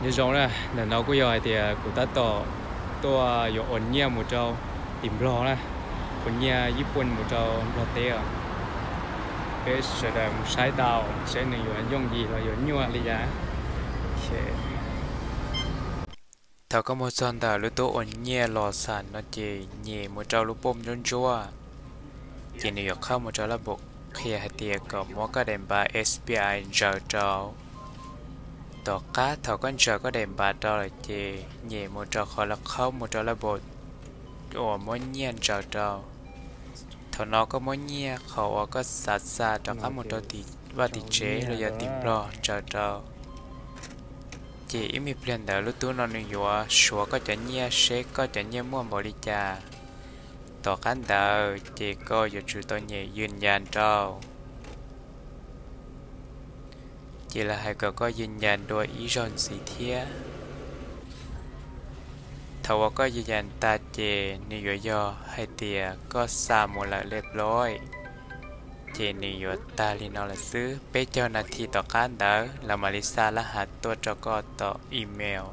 Nyob zoo na, ntawm no kuj yog hais tias kuv tab tom tuaj yuav ua nyiaj mus rau tim Nplog na, ua nyiaj Yiv Pun mus rau Nplog teb os. Peb sawv daws mus saib tau seb nws yuav yooj yim los yuav nyuaj li cas. Thaum koj mus txog ntawm lub tub ua nyiaj los xam no ces nyem mus rau lub poj ntsuab ntsuab, ces nws yuav qhab mus rau lab npaum qhia hais tias kom muab koj daim npav S B I ntsaws rau. Tom qab thaum koj ntsaws koj daim npav rau lawm ces nyem mus rau qhov lawv qhab mus rau lab npaum uas muab nyiaj ntsaws rau. Thaum no koj muab nyiaj qhov uas koj xav xa rov qab mus rau tim vaj tim tsev los yog tim Nplog ntsaws rau. Ces ib me pliag ntawd lub tub no nws yuav suav koj cov nyiaj seb koj cov nyiaj muaj npaum li cas. Tom qab ntawd ces koj yuav tsum tau nyem yws ncas rau. Ces lawv hais kom koj yws ncas dua ib zaug ntxiv thiab. Thaum uas koj yws ncas tag ces nws yuav yog hais tias koj xa mus lawm li plob, ces nws yuav tag li no lawm xwb. Peb caug nas this tom qab ntawd lawv mam li xa laj hav tuaj rau koj tom email.